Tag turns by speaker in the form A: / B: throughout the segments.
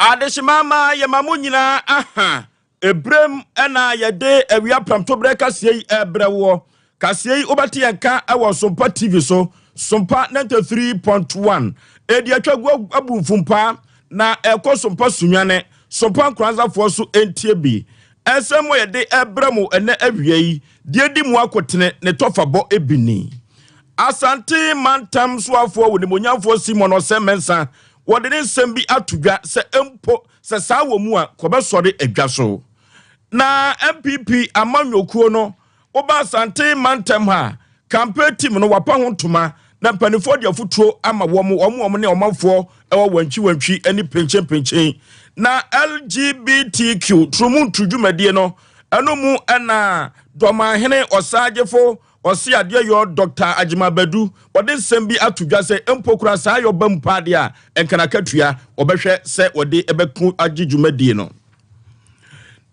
A: Adehyemama, yɛma mo nyinaa aha. Ebrem ɛna yɛde awia prɛmtoberɛ kaseɛ yi ɛbrɛ woɔ. Kaseɛ yi, wobɛte yɛn ka ɛwɔ Sompa TV so, Sompa 93.1. Ɛdi atwa gu abu mfumpaa na ɛkɔ Sompa Sunwane, Sompa Nkoranzafoɔ so ntie bi. Ɛnsɛm wɔ yɛde ɛbrɛ mo ɛnɛ awia yi deɛ, di mu akotene ne tɔfabɔ ebi ni. Asante mantam soafoɔ wɔ nimonyamfoɔ Simon Ɔsɛ Mɛnsa, wɔde ne nsɛm bi ato dwa sɛ mpo sɛ saa wɔ mu a, kɔbɛsɔre adwa so na NPP amanyɔkuo no woba Asante mantam ha, campaign team no wapa ho ntoma na mpanimfoɔ de afotuo ama wɔn ne ɔmanfoɔ ɛwɔ wantwi wantwi ne penkyen na LGBTQ turumu ntu dwumadie no. Ɛno mu ɛna Dɔmahene Ɔsagyefo ɔse adeɛ yɔ Dr Agyemabadu, wɔde nsɛm bi ato dwa sɛ mpo kora saa yɛ ɔba mu paadeɛ a, nkanakatua wɔbɛhwɛ sɛ wɔde ɛbɛko agye dwumadie no.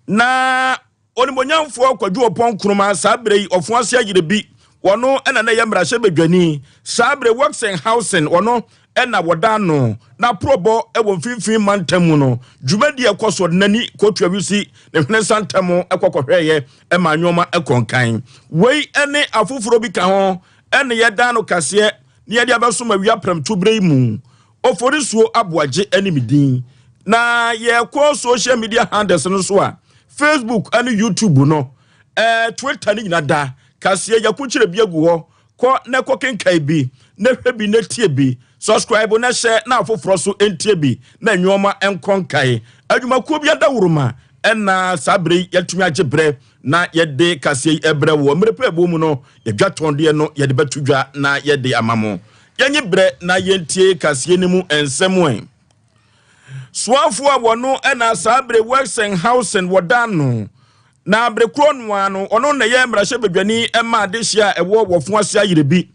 A: Na Onimonyamfoɔ Kwadwo Ɔpɔn Nkroma, saa berɛ yi ɔfo ase ayere bi, wɔno ɛna na ɛyɛ mmarahyɛ saa berɛ Works and Housing, wɔno ɛna wɔda no na porɔbɔ ɛwɔ mfimfini mantam mu no dwumadie ɛkɔ so. Ɔde n'ani kɔtua wisi ne hwene nsa ntam ɛkɔ kɔhwɛɛyɛ ɛma nneɛma ɛkɔ nkan. Wei ɛne afoforɔ bi ka ho ɛne yɛda no kaseɛ ne yɛde abɛsom awia prɛmto berɛ yi mu. Oforisuo Aboagye anim din na yɛkɔ social media handles no so a, Facebook ne YouTube no, Twitter no nyina da kaseɛ yɛko bi agu hɔ. Kɔ na kɔ kenkan bi na hwɛ bi na tie bi, subscribe na hyɛ na afoforɔ so ntie bi na nneɛma nkɔ nkae. Adwumakuo bi adaworoma ɛna saa bere yi yɛtumi agye berɛ na yɛde kaseɛ yi ɛbrɛ wɔ mmerɛ pɛ ɛbɔ mu no. Yɛdwa tɔndeɛ no, yɛde bɛto dwa na yɛde ama mo. Yɛnye berɛ na yɛntie kaseɛ no mu nsɛm. Ɛ soafoɔ a wɔno ɛna saa bere Works and Housing wɔda no na abere korɔ noa no, ɔno na ɛyɛ mmarahyɛbadwani ɛma adehyɛ a ɛwɔ wɔfo ase ayere bi,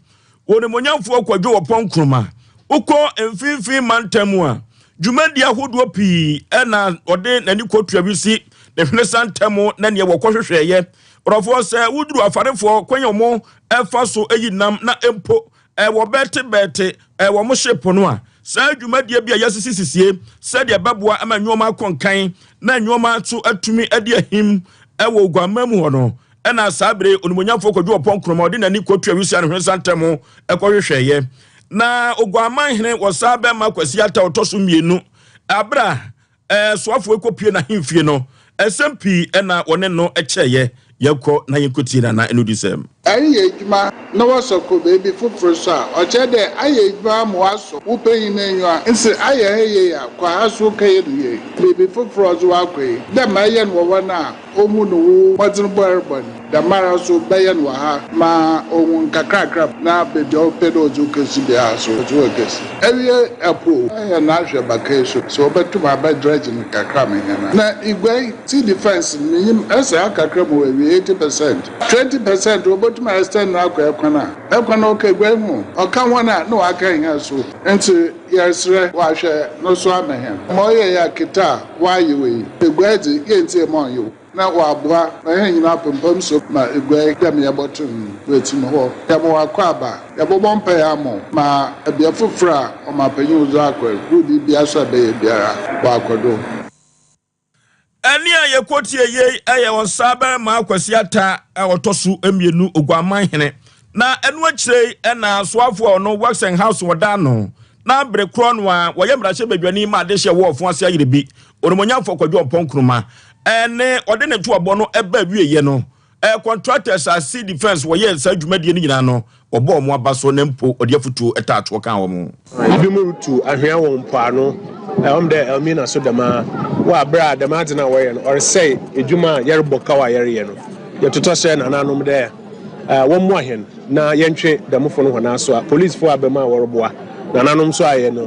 A: Onimonyamfoɔ Kwadwo Ɔpɔn Nkroma. Wokɔ mfimfini mantam mu a, dwumadi ahodoɔ pii ɛna ɔde n'ani kɔtua bi si ne hwene sa ntam na neɛ wɔkɔhwehwɛeɛ. Ɔrɔfoɔ, sɛ woduru afarefoɔ kwan a wɔn ɛfa so ayi nam na mpo ɛwɔ bɛɛte bɛɛte ɛwɔ mo ship no a, saa dwumadie bi a yɛasisi sisie sɛdeɛ ɛbɛboa ama nneɛma akɔ nkan na nneɛma nso atumi adi ahim ɛwɔ oguamma mu hɔ no, ɛna saa bere Onimonyamfoɔ Kwadwo Ɔpɔn Nkroma ɔde n'ani kɔtua wisia ne hwene sa ntam ɛkɔhwehwɛeɛ. Na Oguaman hene wɔ saa bɛrima Kwasi Ata ɔtɔ so mmienu, abera soafoɔ kɔpie n'ahemfie no, ɛsɛm pii ɛna wɔne no kyɛeɛ. Yɛkɔ na yɛnkɔtie nana ɛno di sɛm.
B: Ɛyɛ adwuma na wɔsɔ kɔ beebi foforɔ so a, ɔkyerɛ dɛ ayɛ adwuma ama wasɔ wo panyin n'enyiwa nsi ayɛ ha yie a, kɔ ha so kɛyɛ no yie. Beebi foforɔ ɔdze wakɔ yi dɛ ma ɛyɛ no wɔ hɔ no a, ohu no wo mmɔdzen bɔ ɛrebɔ no dɛmara so bɛyɛ no wɔ ha ma ohun nkakrakra na beebi a ɔpɛ dɛ ɔdze wo kesi biara so ɔdze wo kesi. Ɛwie ɛpo ɛyɛ n'ahwɛ baka yi so sɛ wɔbɛtum abɛ dredge no kakra ma hɛn na Iguai sea defence no menyim ɛsɛ akakra mu wɔ awie 80%, 20% wɔbɛtum extend no akɔ ɛkwan a ɛkwan a ɔka Iguai ho ɔka wɔn a na waka hɛn so, nti yɛresrɛ wahwɛ no so ama hɛn ma ɔyɛ yɛ akita a wɔayɛ wɔ yi. Eguai dze, yɛntie ma ɔnyɛ na wɔaboa ma hɛn nyinaa pempam so ma Eguai dɛm yɛbɔto no wɔatim hɔ. Yɛma wakɔ aba, yɛbɔbɔ mpaeɛ ama wo ma bea foforɔ a ɔmapanyin wo dze akɔ wo biribia so a ɛbɛyɛ biara wɔakɔ do.
A: Ɛne a yɛkɔtie yei ɛyɛ ɔsaa bɛrima Kwasi Ata a ɔtɔ so mmienu, Oguaman hene. Na ɛno akyire ɛna soafoɔ a ɔno Works and House wɔda no na bere korɔ no a wɔyɛ mmarahyɛ badwani ma adehyɛ wɔ ɔfo ase ayere bi, Onimonyamfoɔ Kwadwo Ɔpɔn Nkroma, ɛne ɔde ne toabɔ no ɛba awieɛ no, contractors a sea defence wɔyɛ saa dwumadie no nyinaa no, wɔbɔ wɔn aba so na mpo ɔde afotuo ɛtaatoɔ ka wɔn.
C: Ebi mu retu ahwea wɔ mpoano, ɛwɔm dɛ Elmina so dɛm ara wɔ aber a dɛm adze no a wɔyɛ no ɔresɛe edwuma a yɛrebɔ kaw a yɛreyɛ no. Yɛtotɔ srɛ nananom dɛ wɔmmoa hɛn na yɛntwe dɛmfo no hɔn aso a polisifo aba mu a wɔreboa. Nananom nso ayɛ no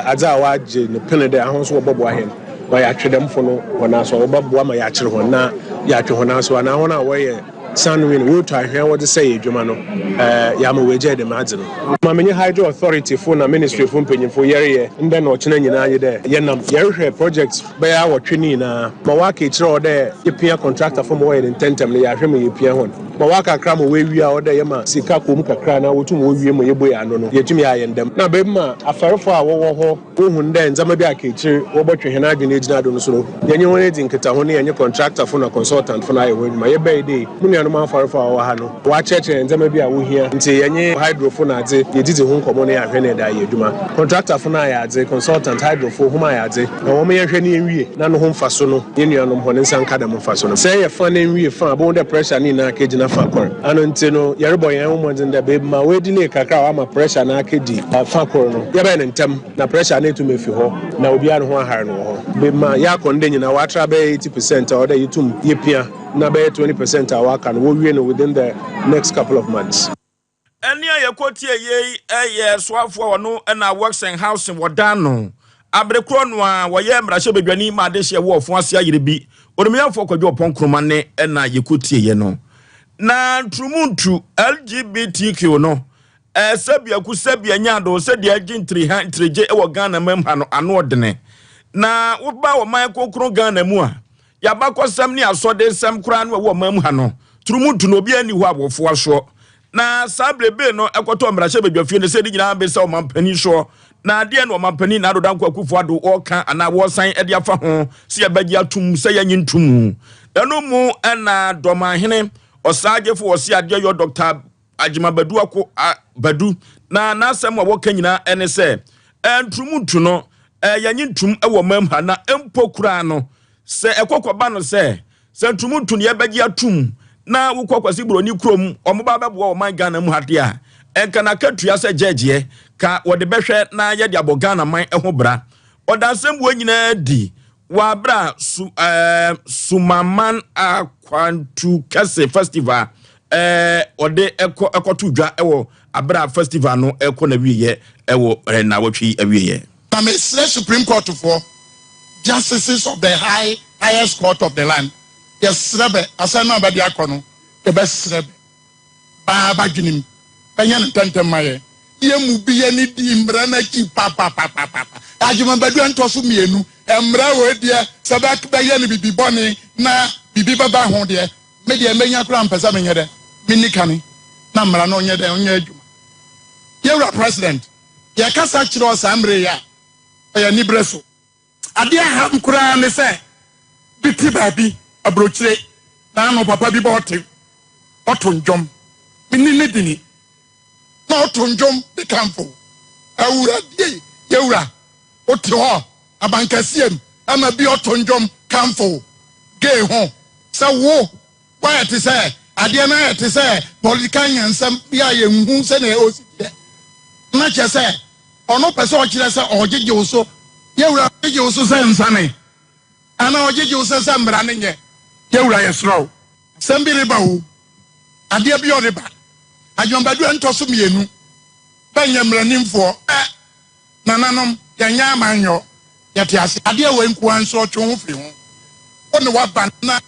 C: adze a wɔagye no pen dɛ ahɔn nso wɔbɔboa hɛn ma yɛatwe dɛmfo no hɔn aso a, wɔbɛboa ma yɛakyer hɔn na yɛatwe hɔn aso anaa hɔn a wɔyɛ. Sand win, worutu anhwea wɔdze sɛɛ edwuma no, yɛama woegyae dɛm adze no. Ma menye Hydro Authority fo na Ministry fo mpanyimfo yɛreyɛ ndɛ na ɔkyena nyina nye dɛ yɛnam yɛrohwɛ projects bɛyɛ awɔtwe ne nyina ma wɔaka ekyir a ɔwɔ dɛ yepia contractor fo ma wɔyɛ no ntsɛntsɛm no yɛahwɛ ma yepia hɔn ma wɔaka kakra ma woewie a ɔwɔ dɛ yɛma sika kɔ mu kakra na wotum wowie ma yebue ano no yetum yɛayɛ no dɛm. Na beebi ma afarfo a wɔwɔ hɔ Wohun dɛ ndzɛmba bi aka ekyir wɔbɔtwe hɛn adwen egyina do no so no, yɛnye hɔn edzi nkitaho na yɛnye kɔntraktafo na kɔnsɔltantfo no ayɛ hɔn edwuma. Yɛbae dɛ mo nuanom afarfo a wɔwɔ ha no, wɔakyerɛkyerɛ hɛn ndzɛmba bi a wohia, ntsi yɛnye hydrofo na adze yedzidzi ho nkɔmbɔ na yɛahwɛ na yɛdze ayɛ edwuma. Kɔntraktafo no ayɛ adze, kɔnsɔltant, hydrofo, hom ayɛ adze, na hom yɛnhwɛ na yenwie na no ho mfaso no hɛn nuanom hɔn nsa nka dɛm mfaso no. Sɛ eyɛ fã na ennwie fã a, bohu dɛ pressure no nyina kegyina fã kor. Ano ntsi no, yɛrobɔ hɛnho mbɔdzen dɛ beebi ma oedelay kakra a ɔama pressure no akedi fã kor no, yɛbɛyɛ no ntsɛm na pressure no etum efi hɔ na obiara no ho ahar no wɔ hɔ. Beebi ma yɛakɔ ndɛ nyina, wɔatra bɛyɛ 80% a ɔwɔ dɛ yetum yepia na bɛyɛ 20% a wɔaka no wowie no within the next couple of months.
A: Ɛnne a yɛkɔtiee yei yɛ soafoɔ a ɔno na Works and Housing wɔda ano. Abere korɔ no ara wɔyɛ mmarahyɛbadwani ma adehyeɛ wɔ Ɔfo ase ayere bi, Onimnyamfoɔ Kwadwo Ɔpɔn Nkrumah nne na yɛkɔtieeɛ no. Na ntrumuntu, LGBTQ, no, sɛ biako sɛ bia nya ado sɛ deɛ agye ntiriha ntirigye wɔ Ghana mam ha no ano ɔdene. Na woba ɔman kronkron Ghana mu a, Y'abakɔsɛm ne asɔdensɛm koraa no a ɛwɔ ɔman mu ha no, turumutu no obiara nni hɔ a wɔfoa soɔ. Na saa bere bere no ɛkɔtɔɔ mmarahyɛbadwafie no sɛ ne nyinaa bɛsa ɔmampanin soɔ. Na adeɛ na ɔmampanin Nana Addo Dankwa Akufo Addo ɔreka anaa wɔresan de afa ho sɛ yɛbɛgye atom sɛ yɛnye ntomu. Ɛno mu na Dɔmahene Ɔsaagyefo Ɔseadeɛyɔ Dɔkta Agyema Badu Ako a Badu na n'asɛm a wɔka nyinaa ɛne sɛ nturumu ntu no yɛnye ntum wɔ mam ha na mpo koraa no sɛ ɛkɔ kɔba no sɛ sɛ nturumu ntu no yɛbɛgye atum na wokɔ Kwasi Buroni kurom wɔn ba bɛboa ɔman Ghana mu ha deɛ a ɛnka n'akatua sɛ gyɛɛgyeɛ ka wɔde bɛhwɛ na yɛde abɔ Ghana man ho bra. Ɔda asɛmbuo nyinaa di Wɔ aber a su ɛɛ Sumaman Akwantu Kɛse Festival ɛɛ wɔde ɛkɔ ɛkɔto dwa ɛwɔ aber a festival no ɛkɔ n'awieɛ ɛwɔ ɛɛ naawɔtwe yi awieɛ.
B: Na mesrɛ Supreme Court foɔ, Justices of the high highest court of the land, yɛsrɛ bɛ, asɛm no a bɛde akɔ no, yɛbɛsrɛ bɛ. baa b'adwenem bɛnyɛ no ntɛmntɛm ma yɛn. Yɛn mu bi ani di mmara no akyi papapapapa. Agyemabadu a ɛntɔ so mmienu, mmara wei deɛ, sɛ bɛyɛ no biribi bɔne na biribi bɛba ho deɛ, me deɛ mɛnya koraa mpɛ sɛ menyɛ dɛ, menni kane na mmara no nyɛ dɛ, ɔnyɛ adwuma. Yɛwura President, yɛkasa kyerɛ wo saa mmerɛ yi a, ɛyɛ aniberɛ so. Adeɛ a ɛha me koraa ne sɛ bi te baabi aburokyire na ano papa bi bɔ ɔte ɔto ndwom menni ne dini na ɔto ndwom de kamfo awuradie yɛwura wote hɔ abankɛseɛ mu ama bi ɔto ndwom kamfo gay ho sɛ wo Woayɛ te sɛ adeɛ no ayɛ te sɛ political nyansam bi a yɛnhu sɛnea ɔsi teɛ. Na kyerɛ sɛ ɔno pɛ sɛ ɔkyerɛ sɛ ɔgyegye wo so. Yɛwura ɔgyegye wo so sɛ nsane anaa ɔgyegye wo sɛ sɛ mmara no nyɛ. Yɛwura yɛsrɛ wo. Asɛm bi reba o. Adeɛ bi ɔreba. Adwambadu a ɛntɔ so mmienu bɛnyɛ mmaranimfoɔ. Ɛ Nananom, yɛnyɛ amanyɔ. Yɛte ase. Adeɛ wei nkoa nso ɔtwe wo ho firi ho. Wo ne waba na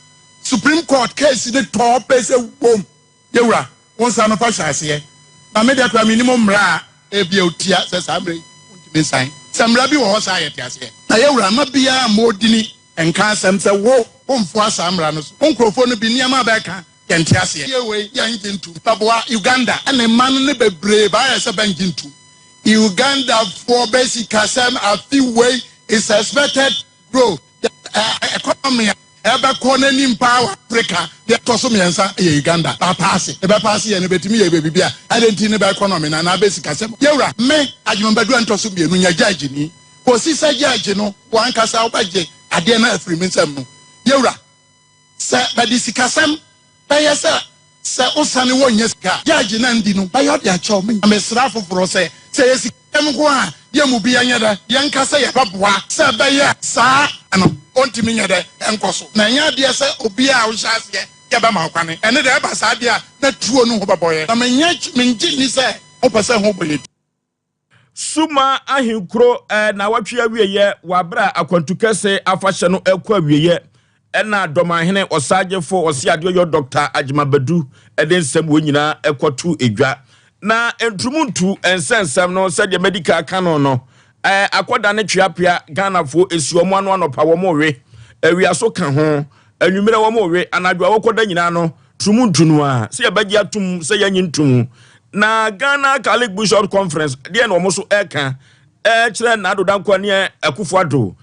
B: Supreme Court case no tɔɔ pɛ sɛ wom. Yɛwura, wo nsa no fa hyɛ aseɛ. Na me deɛ koraa mennim mmara a ebia otia sɛ saa mmerɛ yi wontumi nsan. Sɛ mmara bi wɔ hɔ saa a yɛte aseɛ. Na yɛwura, mma biara mmɔ odini nka asɛm sɛ wo womfoa saa mmara no so. Wo nkurɔfoɔ no bi nneɛma a bɛka yɛnte aseɛ. Yɛ wei yɛngye ntum. Bɛboa Uganda ne mma no ne bebree baayɛ sɛ bɛngye ntum. Ugandafoɔ bɛ sikasɛm afe wei is expected to grow. The economy a ɛbɛkɔ n'anim paa wɔ Africa deɛ ɛtɔ so mmiɛnsa yɛ Uganda. Bɛapaase, ɛbɛpaase yɛ no bɛtumi yɛ biribi a adɛn nti ne bɛ economy no anaa bɛ sikasɛm. Yɛwura, me Agyeman Badu a ntɔ so mmienu nyɛ judge ni. Kɔsi sɛ judge no w'ankasa wobɛgye adeɛ no afiri me nsam no. Yɛwura. Sɛ bɛde sikasɛm bɛyɛ sɛ sɛ wosane wɔ nnya sika a, gyɛɛgye na ndi no bɛyɔ de akyɛ wo. Na mesrɛ afoforɔ sɛ, sɛ ɛyɛ sikasɛm nko a, yɛn mu bi nyɛ dɛ yɛnka sɛ yɛbɛboa sɛ ɛbɛyɛ a saa no ɔntumi nyɛ dɛ nkɔ so. Na ɛnyɛ adeɛ sɛ obiara a wohyɛ aseɛ yɛbɛma wo kwane. Ɛno deɛ ɛba saa deɛ a na tuo no ho bɛbɔ yɛn. Na menyɛ mengye nni sɛ mopɛ sɛ ho bɔ yɛn.
A: Suma ahenkuro nnawɔtwe awieɛ wɔ aberɛ a akwantu kɛse afahyɛ no rekɔ awieɛ. Ɛna Dɔmahene Ɔsagyefo Ɔseadeɔyɔ Dɔkta Agyemang Badu de nsɛm wei nyinaa kɔto dwa. Na nturumuntu nsɛnsɛm no sɛdeɛ madi kan aka no no, akɔda ne tweapea Ghanafoɔ ɛsi wɔn ano anɔpa wɔn we, awia so ka ho, anwummerɛ wɔn we, anadwo a wɔkɔda nyinaa no turumuntu no a sɛ yɛbɛgye atum sɛ yɛnye ntumu. Na Ghana Catholic Bishops Conference deɛ na wɔn nso ɛka ɛkyerɛ Nado Dankwa ne Akufo Addo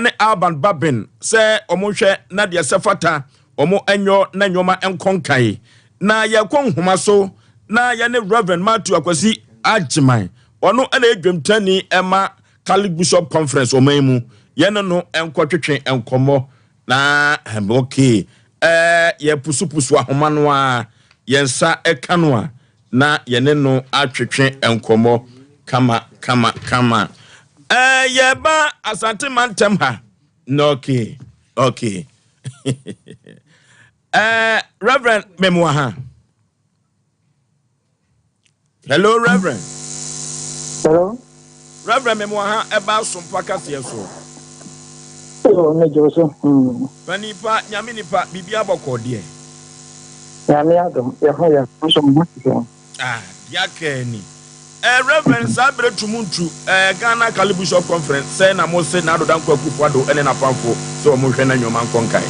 A: ne Alban Bagbin sɛ wɔnhwɛ na deɛ sɛ fata wɔn nyɔ na nneɛma nkɔ nkae. Na yɛkɔ nhoma so na yɛne Rev. Matthew Akwasi Agyeman, ɔno na ɛyɛ dwamtani ma Catholic Bishop Conference ɔman mu, yɛne no nkɔtwetwe nkɔmmɔ na okay, ɛɛ yɛpusupusu ahoma no a yɛn nsa ka no a na yɛne no atwetwe nkɔmmɔ kama kama kama. Ɛɛ yɛba Asante mantam ha. Na okay, okay. Ɛɛ Reverend Memoa ha. Hello Reverend.
D: Hello.
A: Reverend Memoa ha ɛba asompa kaseɛ so.
D: Hello, megye wo so.
A: Panipa, nyame nipa, biribi abɔkɔ deɛ.
D: Nyame adom, yɛ ho yɛ nso mo ho te sɛn?
A: Ah, deɛ aka ni. Eh, Reverend, saa berɛ tu mu ntu eh, Ghana Catholic Bishop Conference sɛ na mo se Nado Dankwa Akufo Addo ne n'afamfo sɛ wɔn nhwɛ na nneɛma nkɔ nkae.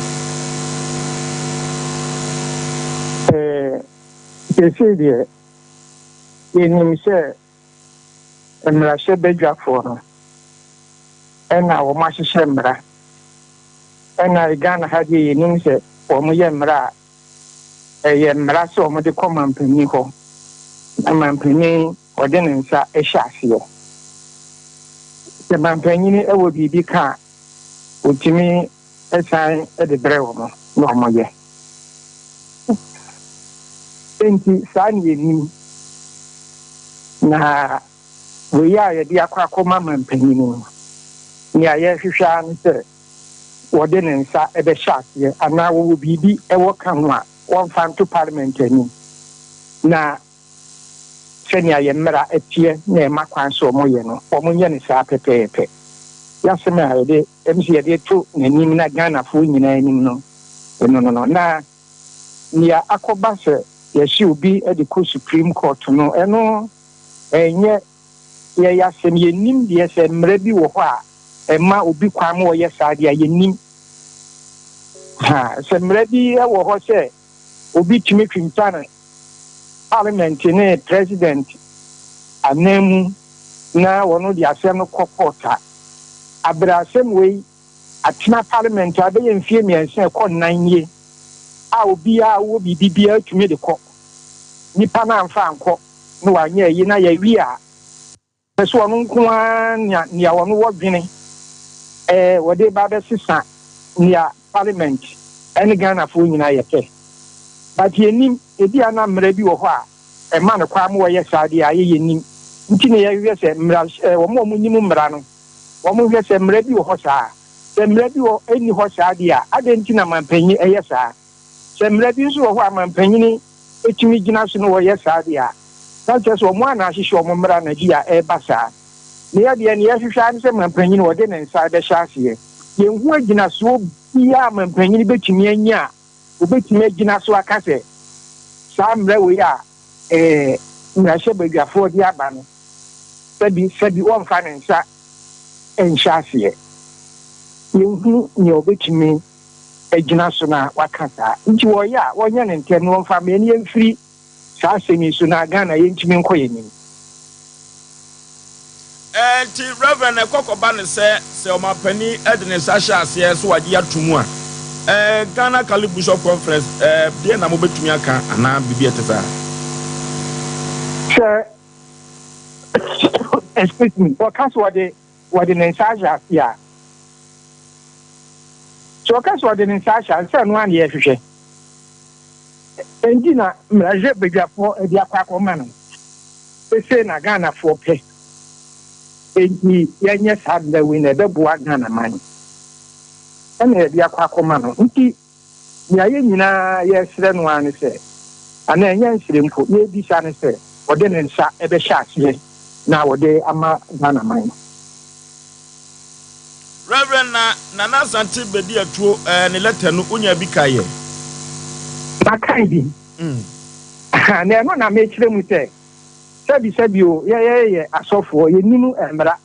D: Eh, seesei deɛ yɛnim sɛ mmarahyɛbadwafoɔ no ɛna wɔn ahyehyɛ mmara. Ɛna Ghana ha deɛ yɛnim sɛ wɔn yɛ mmara a, ɛyɛ mmara sɛ wɔn de kɔ mampanin hɔ na mampanin ɔde ne nsa hyɛ aseɛ. Sɛ mampanin wɔ biribi ka a, ɔtumi san de brɛ wɔn na wɔn yɛ. Enti saa na yɛnim. Na wei a yɛde akɔ akɔma mampanin no, nea yɛhwehwɛ ara ne sɛ wɔde ne nsa bɛhyɛ aseɛ anaa wɔwɔ biribi wɔ ka ho a wɔmfa nto parliament anim na sɛnea yɛn mmara teɛ na ɛma kwan sɛ wɔyɛ no, wɔnyɛ no saa pɛpɛɛpɛ. Yɛasɛm a yɛde ɛm sɛ yɛde to n'anim na Ghanafoɔ nyinaa anim no, ɛno no no. Na nea akɔba sɛ yɛhye obi de kɔ Supreme Court no, ɛno ɛnyɛ yɛn asɛm. Yɛnnim deɛ sɛ mmara bi wɔ hɔ a ɛma obi kwan ma ɔyɛ saa deɛ a, yɛnnim. Ha, sɛ mmara bi wɔ hɔ sɛ obi tumi twintwane parliament ne president ananmu na wɔn de asɛm no kɔ court a, abere asɛm wei atena parliament a bɛyɛ mfie 3 ɛkɔ 4 nie a obiara wɔ biribi biara tumi de kɔ. Nipa no amfa ankɔ na wanyɛ ayi na yɛwie a, pɛ sɛ ɔno nko ara nea ɔno wɔ dwene wɔde ba bɛsesa nea parliament ne Ghanafoɔ nyinaa yɛ pɛ. But yɛnnim, ebi a na mmara bi wɔ hɔ a ɛma no kwan ma wɔyɛ saa deɛ a yɛ yɛnnim. Nti na yɛhwehwɛ sɛ mmara, wɔn a wɔnim mmara no, wɔn hwɛ sɛ mmara bi wɔ hɔ saa. Sɛ mmara bi wɔ ɛnni hɔ saa deɛ a, adɛn nti na mampanyin ɛyɛ saa? Sɛ mmara bi nso wɔ hɔ a mampanyini tumi gyina so na wɔyɛ saa deɛ a, na kyerɛ sɛ wɔn a na ahyehyɛ wɔn mmara na bi a ɛreba saa. Na yɛ deɛ, nea yɛhwehwɛ ara ne sɛ mampanyini wɔde ne nsa bɛhyɛ aseɛ. Yɛnhu agyinasoɔ biara a mampanyini bɛtumi anya a wɔbɛtumi agyina so aka sɛ saa mmara wei a ɛɛ mmarahyɛbadwafoɔ de aba no, sɛbi sɛbi wɔmfa ne nsa nhyɛ aseɛ. Yɛnhu nea wɔbɛtumi agyina so na waka saa. Nti wɔyɛ a, wɔnyɛ no ntɛm na wɔmfa mma yɛn yɛmfiri saa asɛm yi so na Ghana yɛntumi nkɔ yɛn anim.
A: Enti Rev. Ɛkɔ kɔba no sɛ, sɛ ɔmanpanin de ne nsa hyɛ aseɛ sɛ wagye ato mu a, Ghana Catholic Bishop Conference, deɛn na mobɛtumi aka anaa biribi a ɛte saa?
D: Sɛ, excuse me, wɔka sɛ wɔde wɔde ne nsa ahyɛ ase a, sɛ ɔka sɛ ɔde ne nsa ahyɛ ase sɛ ɛno ara na yɛhwehwɛ. Enti na mmarahyɛbadwafoɔ de akɔ akɔma no. Sese na Ghanafoɔ pɛ. Enti yɛnyɛ saa mmara wei na ɛbɛboa Ghana man. Ɛna yɛde akɔ akɔma no. Nti Nea yɛn nyinaa yɛresrɛ no ara ne sɛ, anaa ɛnyɛ nsrɛ mpo, yɛrebisa ne sɛ ɔde ne nsa bɛhyɛ aseɛ na ɔde ama Ghana man.
A: Rev. Na. Nana Asante bɛdi atuo eh, ne lɛtɛ no wonya bi kaeɛ?
D: Makae bi. Na ɛno na mekyerɛ mu sɛ, sɛbi sɛbi o, yɛyɛ asɔfoɔ, yɛnim mmara,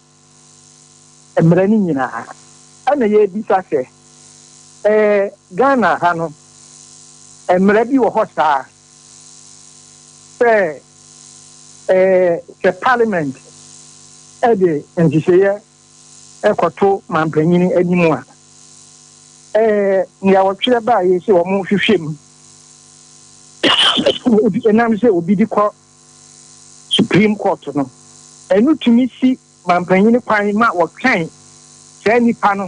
D: mmara no nyinaa. Ɛna yɛbisa sɛ, eh, Ghana ha no, mmara bi wɔ hɔ saa sɛ, eh, sɛ parliament de nhyehyɛeɛ kɔto mampanyin anim a, ɛɛ nea wɔtwerɛ baeɛ sɛ wɔhwehwɛ mu ɛnam sɛ obi de kɔ Supreme Court no, ɛno tumi si mampanyin kwan ma wɔtwɛn saa nipa no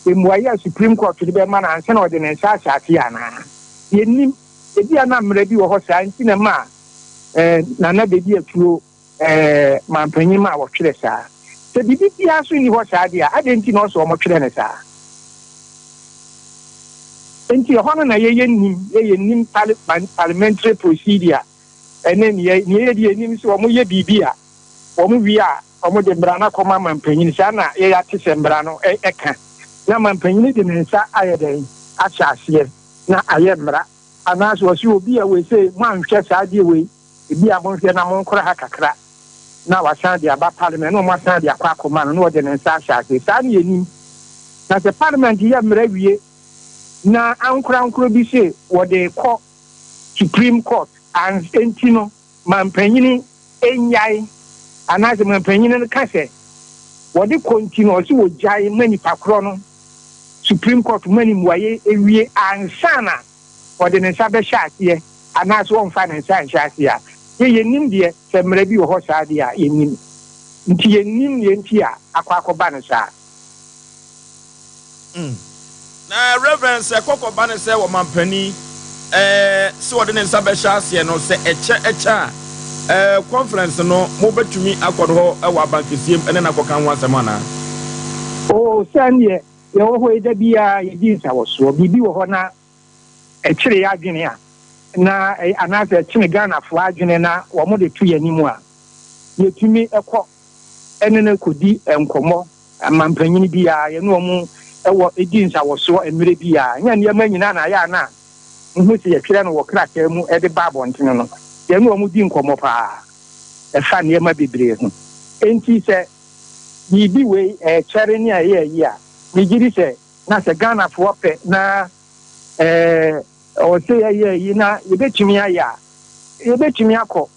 D: mmuaeɛ a Supreme Court de bɛma no ansa na ɔde ne nsa ahyɛ aseɛ anaa? Yɛnnim. Ebia na mmara bi wɔ hɔ saa nti na ɛma Nana Bedi Atuo Ɛɛ, mampanyin ma wɔtwerɛ saa. Sɛ biribi biara nso nni hɔ saa deɛ a, adɛn nti na ɔsɛ wɔtwerɛ no saa? Enti ɛhɔ no na yɛyɛ nnim, yɛyɛ nnim parliamentary procedure ɛne neɛ neɛ yɛde yɛnim sɛ wɔyɛ biribi a, wɔn wie a wɔde mmara no akɔma mampanyin, saa na yɛyɛ ate sɛ mmara no ɛka, na mampanyin de ne nsa ayɛ dɛn ahyɛ aseɛ na ayɛ mmara, anaasɛ ɔse obi a wei sei moanhwɛ saa adeɛ wei. Ebia monhwɛ na monkora ha kakra, na wasan de aba Parliament, na wɔasan de akɔ akɔma no, na ɔde ne nsa ahyɛ ase. Saa na yɛnim. Na sɛ Parliament yɛ mmara wie na ankorankoro bi se wɔde rekɔ Supreme Court, ans enti no mampanyini nnyae, anaasɛ mampanyini no ka sɛ wɔde kɔ nti no ɔse wɔgyae ma nipa korɔ no Supreme Court ma no mmuaeɛ wie ansa na ɔde ne nsa bɛhyɛ aseɛ anaasɛ ɔmfa ne nsa nhyɛ aseɛ a, yɛ yɛnnim deɛ, sɛ mmara bi wɔ hɔ saa deɛ a, yɛnnim. Nti yɛnnim deɛ nti a akɔ akɔba no saa.
A: Mm. Na Reverend, sɛ kɔkɔba no sɛ ɔmampanin, eh, sɛ ɔde ne nsa bɛhyɛ aseɛ no, sɛ ɛkyɛ ɛkyɛ a, eh, conference no, mobɛtumi akɔ no hɔ wɔ abankɛseɛ mu ne no akɔka ho asɛm anaa?
D: Oh, sɛ ɛndeɛ, Yɛwɔ hɔ yi, da biara yɛdi nsawɔsoɔ. Biribi wɔ hɔ na ɛkyere yɛn adwene a, na anaasɛ ɛkyene Ghanafoɔ adwene na wɔde to yɛn anim a, yɛtumi kɔ ne no kɔdi nkɔmmɔ. Amanpanin biara, yɛne wɔn wɔ di nsawɔsoɔ mmerɛ biara. Ɛnyɛ nneɛma nyinaa na ayɛ a na mohu sɛ yɛtwerɛ no wɔ krataa mu de ba abɔntene no. Yɛne wɔn di nkɔmmɔ pa ara ɛfa nneɛma bebree ho. Enti sɛ biribi wei ɛɛkyɛre ne a ɛyɛ ayi a, megye di sɛ na sɛ Ghanafoɔ pɛ na ɛɛ ɔwɔ sɛ yɛyɛ ayi na yɛbɛtumi ayɛ a, yɛbɛtumi akɔ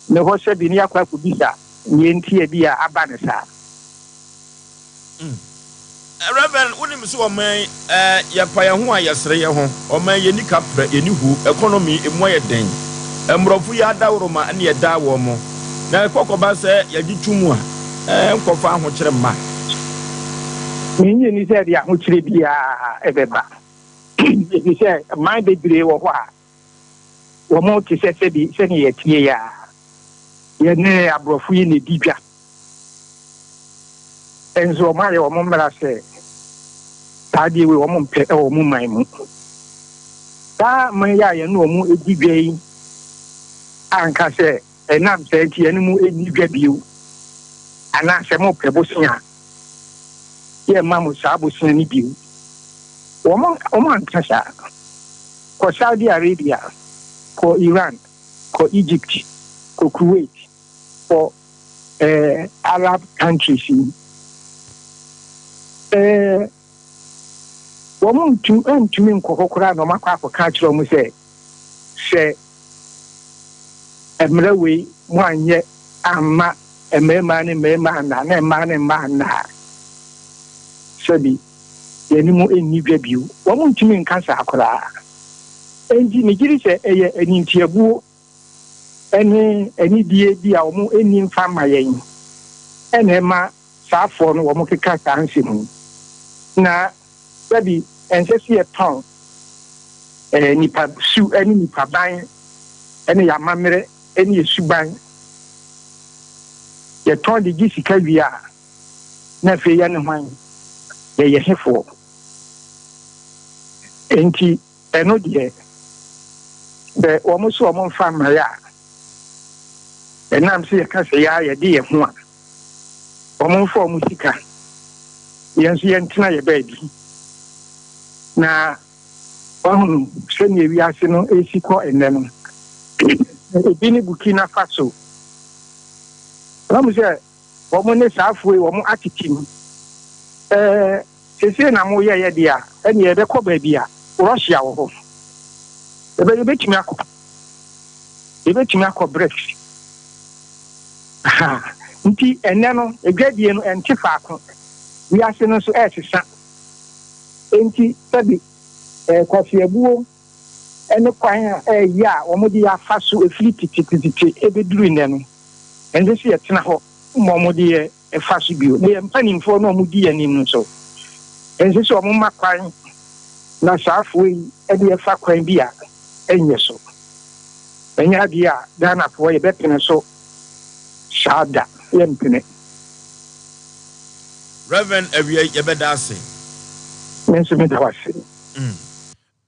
D: ne hɔ sɛbi ne yɛakɔ akɔbisa deɛ nti a bi a aba no saa.
A: Mm. Rev. Wonim sɛ ɔman yi, eh, yɛpa yɛn ho a yɛsere yɛn ho. Ɔman yi, yɛnni kaprɛ, yɛnni hu, economy, emu ayɛ den. Mmorɔfo yi adaworoma ne yɛdaa wɔn mo. Na ɛkɔ kɔba sɛ yɛgye to mu a, eh, nkɔfa ahokyere mma.
D: Minnye nni sɛ ɛde ahokyere biara bɛba, efisɛ man bebree wɔ hɔ a wɔte sɛ sɛbi sɛnea yɛteɛ yi ara. Yɛne aborɔfo yi na edi dwa. Nso wɔayɛ wɔn mmara sɛ saa adeɛ wei wɔn mpɛ wɔ wɔn man mu. Saa man yi a yɛne wɔn di dwa yi anka sɛ ɛnam saa nti yɛne mo nni dwa bio, anaasɛ mopɛ bosea a, yɛmma mo saa bosea no bio. Wɔn wɔn anka saa. Kɔ Saudi Arabia, kɔ Iran, kɔ Egypt, kɔ Kuwait, kɔ eh, Arab countries yi. Eh, wɔn ntu ntumi nkɔ hɔ koraa na wɔn akɔ akɔka akyerɛ wɔn sɛ sɛ mmerɛ wei mo anyɛ amma mmarima ne mmarima anaa na mmaa ne mmaa anaa sɛbi yɛne mo nni dwa bio. Wɔn ntumi nka saa koraa. Enti megye di sɛ ɛyɛ animtiabuo ne anidie bi a wɔn nni mfa mma yɛn na ɛma saa afoɔ no wɔn keka saa nsɛm yi. Na dabi, ɛnsɛ sɛ yɛtɔn eh, nipa su ne nipa ban ne yɛn amammerɛ ne yɛn suban. Yɛtɔn de gye sika wie a, na afei yɛne hwan? Yɛyɛ hefoɔ? Enti ɛno deɛ, sɛ wɔn so wɔn mfa mmaeɛ a, ɛnam sɛ yɛka sɛ yɛa yɛde yɛn ho a, wɔn mfa wɔn sika. Yɛn nso yɛntena yɛn baabi. Na wahunu sɛnea wiase no resi kɔ nnɛ no. Ebi ne Burkina Faso. Wahu sɛ wɔn ne saa afoɔ yi wɔn atete mu. Ɛɛ seesei na moyɛeɛ deɛ a, ɛnneɛ yɛbɛkɔ baabi a Russia wɔ hɔ. Yɛbɛ yɛbɛtumi akɔ. Yɛbɛtumi akɔ BRICS. Ha nti ɛnnɛ no adwadie no ɛnte faako. Wiase no nso ɛresesa. Enti sɛbi ɛɛ kwaseabuo ne kwan a ɛyɛ a wɔde afa so ɛfiri tetetete ɛbɛduru nnɛ no, ɛnsɛ sɛ yɛtena hɔ ma wɔde yɛ fa so bio. Na yɛn mpanimfoɔ no a wɔdi yɛn anim no nso, ɛnsɛ sɛ wɔma kwan na saa afoɔ yi de yɛfa kwan bi a ɛnyɛ so. Ɛnyɛ adeɛ a Ghanafoɔ yɛbɛpene so saa da, yɛmpene.
A: Rev. Awiei yɛbɛda ase.
D: Me nso meda wo ase.
A: Mm.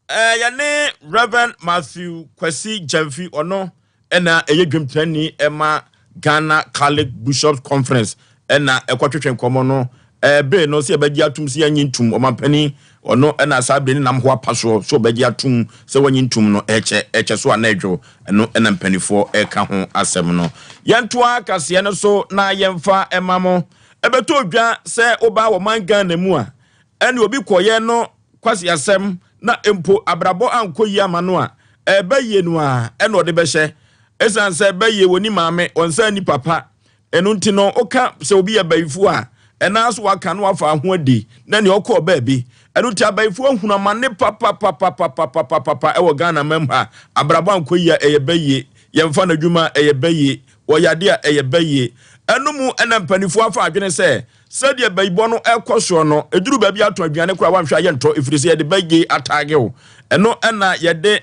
A: Eh, yɛne Rev. Matthew Kwasi Gyamfi, ɔno ɛna ɛyɛ dwamtenani ɛma Ghana Catholic Bishops Conference ɛna ɛkɔtwetwe nkɔmmɔ no. Eh, bere no sɛ yɛbɛgye atum sɛ yɛnye ntum, ɔmampanin ɔno ɛna saa bere ne nam ho apa soɔ sɛ ɔbɛgye atum sɛ wɔnye ntum no, ɛkyɛ ɛkyɛ so a na ɛdwo, ɛno ɛna mpanimfoɔ ɛka ho asɛm no. Yɛntoa kaseɛ no so na yɛmfa ɛma mo. Ɛbɛtɔ dwa sɛ woba wɔ man Ghana mu a, ɛne obi kɔyɛ no kwaseasɛm na mpo abrabɔ ankɔ yie ama no a, ɛbɛ yie no ara ɛna ɔde bɛhyɛ. Ɛsiane sɛ ɛbɛ yie wɔni maame, ɔnsan nni papa. Ɛno nti no, woka sɛ obi yɛ bayifoɔ a, ɛnaa so waka na wafa ho adi na nea ɔkɔɔ baabi. Ɛno nti abayifoɔ ahunu amane papapapapapapapa ɛwɔ Ghana man mu ha. Abrabɔ ankɔ yie a, ɛyɛ bɛ yie. Yɛmfa no adwuma a, ɛyɛ bɛ yie. Wɔyɛ adeɛ a, ɛyɛ bɛ yie. Ɛno mu ɛna mpanifoɔ afa adwene sɛ, Sɛdeɛ bayibɔ no rekɔ soɔ no, ɛduru baabi a tɔn aduane koraa woanhwɛ a yɛntɔ ɛfiri sɛ yɛde bayie ataage wo. Ɛno na yɛde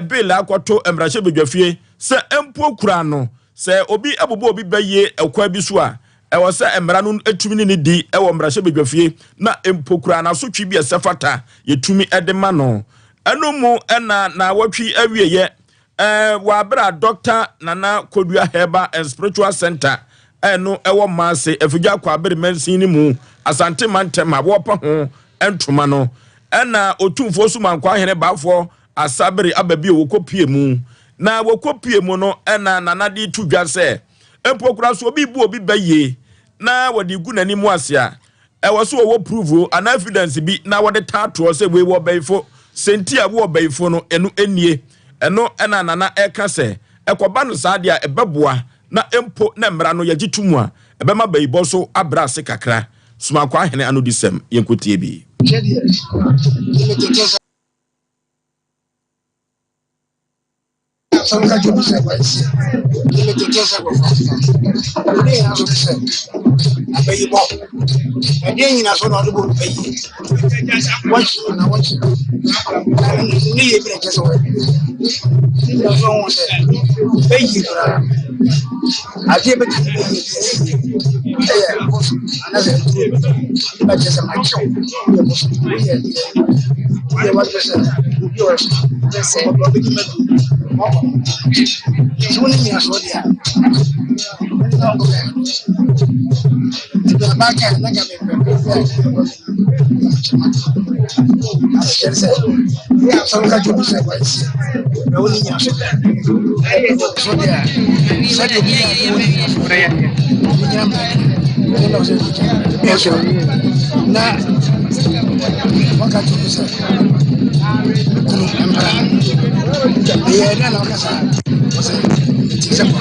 A: bill akɔto mmarahyɛbadwafie sɛ mpo koraa no sɛ obi bobɔ obi bayie ɛkwan bi so a, ɛwɔ sɛ mmara no tumi ne no di wɔ mmarahyɛbadwafie na mpo koraa no asotwe bi a ɛsɛ fata yɛtumi de ma no. Ɛno mu na naawɔtwe awieɛ Wɔ aber a Dɔkta Nana Kodua Herbal and Spiritual Centre a ɛno wɔ Maase, Afigya Kwaabere mansin no mu, Asante mantam a wɔrepa ho ntoma no, ɛna Otumfoɔ Sumankwaa Hene Baafoɔ Asabere aba bio wɔkɔpue mu. Na wɔkɔpue mu no, ɛna Nana de to dwa sɛ, mpo koraa so obi bu obi bɛ yie na wɔde gu n'anim ase a, Ɛwɔ sɛ wɔwɔ proof o anaa evidence bi na wɔde taa toɔ sɛ wei wɔ ɔbɛyifo, sɛ nti a wowɔ ɔbɛyifo no ɛno nie. Ɛno na Nana ɛka sɛ ɛkɔba no saa deɛ a ɛbɛboa na mpo na mmara no yɛgye to mu a ɛbɛma bayibɔ so abrɛ ase kakra. Sumakwaa Hene anodisɛm, yɛnkɔtie bi.
E: Sɛ woka kyerɛ obi sɛ kwansi, ne me tete sɛ kɔfrafra. Ne nyinaa nso te sɛ abayibɔ. Ɛdeɛ nyina so na ɔde bɔ nipa yie. Wɔkye no na wɔkye no. Na ne yie bi na ɛkyɛ sɛ wɔyɛ. Ne nyinaa nso ho sɛ bɛyie koraa. Adeɛ bɛtumi bɛyie bi asi ɛyɛ bosom anaasɛ aduro. Bɛkyerɛ sɛ makyew woyɛ bosom woyɛ woyɛ wɔkyerɛ sɛ obi a ɔyɛ sɛ ɔbɛdi ma du ɔkɔ. Sɛ wo ne nyinasoɔ deɛ a na ɔbɛyɛ. Nti abaatan na nka mepɛ baabi a asekyerɛ sɛ sɛ woka kyerɛ obi sɛ kwansi na wo ne nyinaso so deɛ a sɛdeɛ obi a wo ne nyinaso obi gyina mmerɛ ne na ɔsɛ ɛsɛ na waka kyerɛ obi sɛ me kunu mpra ɛyɛ dɛ na ɔka saa ɔsɛ ti sɛ kɔ.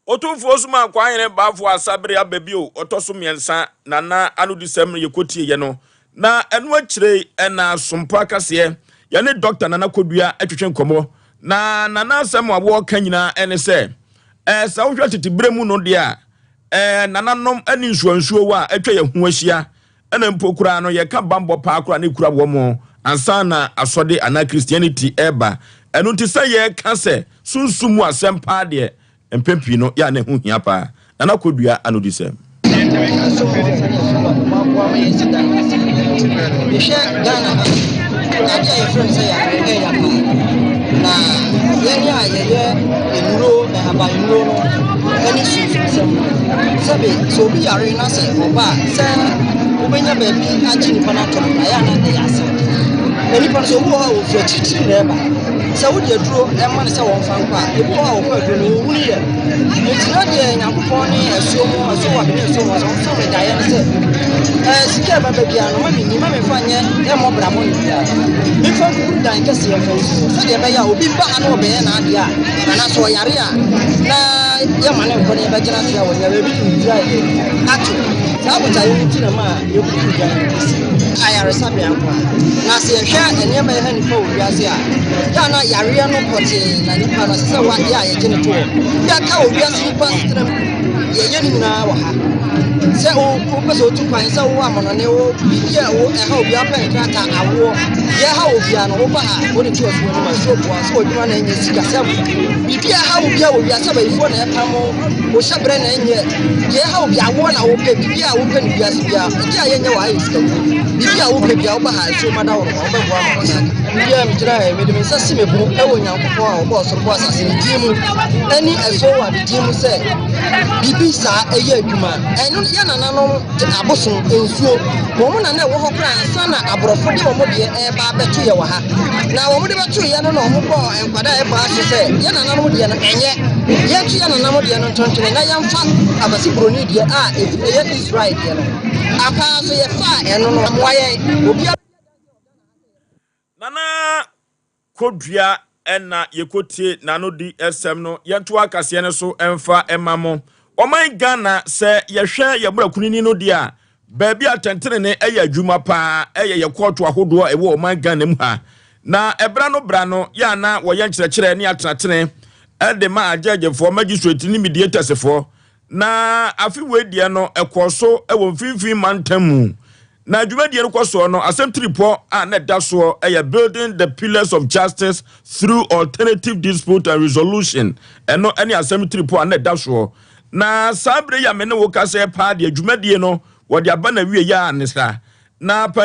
A: Otumfoɔ Suma Kwahene Bafo Asabere aba bio ɔtɔ so mmiɛnsa na na anodisɛm yɛkɔtieeɛ no na ɛno akyire na Sompa akaseɛ yɛne Dɔkta Nana Kodua twetwe nkɔmmɔ na Nana asɛm a wɔreka nyinaa ɛne sɛ ɛɛ sɛ wohwɛ tete berɛ mu no deɛ a ɛɛ nananom ne nsuansuo wɔ a atwa yɛn ho ahyia ɛna mpo koraa no yɛka bammɔ paa koraa na ekura wɔn ansa na asɔde anaa Christianity ɛreba. Ɛno nti sɛ yɛka sɛ sunsum mu asɛm paa deɛ, mpɛn pii no yɛ a na ɛho hia paa. Nana Kodua anodisɛm.
F: Mehwɛ Ghana ha, ade a yɛfrɛ no sɛ yare ɛyɛ paa. Na yɛn a yɛyɛ nnuro, nhaban nnuro no ne sunsumsɛm no. Sɛbe sɛ obi yare na sɛ ɔba a, sɛ wobɛnya baabi agye nipa no ato no koraa, ɛyɛ a na ɛyɛ asɛm. Na nipa no sɛ obi wɔ hɔ a wɔfiri akyirikyiri na ɛba. Sɛ wode aduro ma no sɛ wɔmfa nkɔ a, ebi wɔ hɔ a wɔfa aduro no wɔnhunu yɛ. Nti na deɛ Nyankopɔn ne asuo mu, asuo wɔ ne asuo mu sɛ wɔmfa me daeɛ no sɛ, ɛɛ sika a ɛbɛba biara no ma menni, ma memfa nyɛ ɛmmɔ bra bɔne biara. Memfa nkukuru dan kɛseɛ mfa nsi hɔ sɛdeɛ ɛbɛyɛ a obi ba ha na ɔbɛyɛ n'adeɛ a, anaasɛ ɔyare a, na yɛma no nkɔ na yɛbɛgyina so a wɔnya baabi de ne tiri ayɛ ato. Saa botaeɛ no nti na ma yɛkutu dan no si ayaresabea nko a. Na sɛ yɛhwɛ nneɛma ɛha nipa wɔ wiase a, yɛ a na yareɛ no pɔtee na nipa no ɛsɛ sɛ yɛ a yɛgye no to hɔ. Yɛaka wɔ wiase nipa asetena mu, yɛyɛ no nyinaa wɔ ha. Sɛ wopɛ sɛ wotu kwan, sɛ wowɔ amanɔne, wo biribi a ɛha obiara pɛ nkrataa awoɔ, deɛ ɛha obiara no, woba ha, wode to asuo no ma asuo boa sɛ w'adwuma na ɛnyɛ sikasɛm. Biribi a ɛha obiara wɔ wiase, abayifoɔ na ɛpam wo, wo hyɛberɛ na ɛnyɛ, deɛ ɛha obiara, awoɔ na wopɛ, biribi a wopɛ no wiase biara, ɛdeɛ a yɛnyɛ wɔ ha yɛ sikaduro. Biribi a wopɛ biara, woba ha asuo ma daworo ma wobɛboa ma wo nsa aka. Biribiara megyina ha yi, mede me nsa si me bo wɔ Nyankopɔn a ɔbɔɔ soro bɔɔ asase ne din mu ne asuo wɔ ne din mu sɛ biribi saa ɛyɛ adwuma. Ɛno yɛ nananom de abosom nsuo, wɔn na na ɛwɔ hɔ koraa ansa na aborɔfo de wɔn deɛ ɛreba abɛto yɛ wɔ ha. Na wɔn de bɛto yɛ no na wɔn bɔɔ nkwadaa a ɛbaa so sɛ yɛ nananom deɛ no ɛnyɛ, yɛnto yɛ nananom deɛ no ntontwene na yɛmfa abasi buroni deɛ a ɛyɛ Israel deɛ no. Ampa ara nso yɛfaa ɛno no, amoa yɛn. Obiara.
A: Nana Kodua na yɛkɔtie n'anodi sɛm no. Yɛntoa kaseɛ no so mfa mma mo. Ɔman Ghana, sɛ yɛhwɛ yɛn mmara kunini no deɛ a, baabi a atɛntenene yɛ adwuma pa ara yɛ yɛn kɔɔto ahodoɔ a ɛwɔ ɔman Ghana mu ha. Na ɛberɛ ano berɛ ano, yɛ a na wɔyɛ nkyerɛkyerɛ ne atenatene de ma agyɛɛgyefoɔ, magistrate ne mediators-foɔ. Na afe wei deɛ no, ɛkɔɔ so wɔ mfimfini mantam mu. Na dwumadie no kɔ soɔ no, asɛm tiripɔ a na ɛda soɔ yɛ Building the Pillars of Justice Through Alternative Dispute and Resolution. Ɛno ne asɛm tiripɔ a na ɛda soɔ. Na saa berɛ yi a me ne wo kasa yi paa deɛ, dwumadie no wɔde aba n'awieeɛ a ne saa. Na pa.